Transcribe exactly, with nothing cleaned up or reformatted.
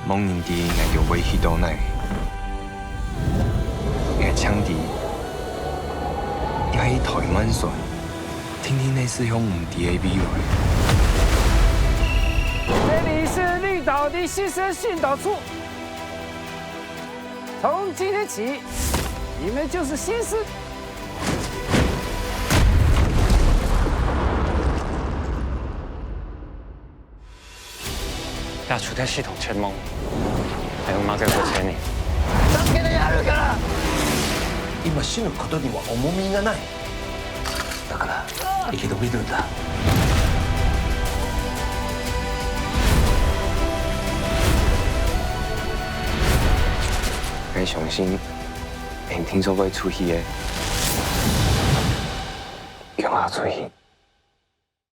無人知𠊎兜會去到哪。𠊎淨知，這一台慢船，定定係駛向毋知个未來。這裡是綠島的新生訓導處。從今天起，你們就是新生。 這出在系統全網，還有麼个好猜呢？今死ぬことには重みがない。だから、生き延びるんだ。𠊎相信，𠊎定著會出去个，共下出去。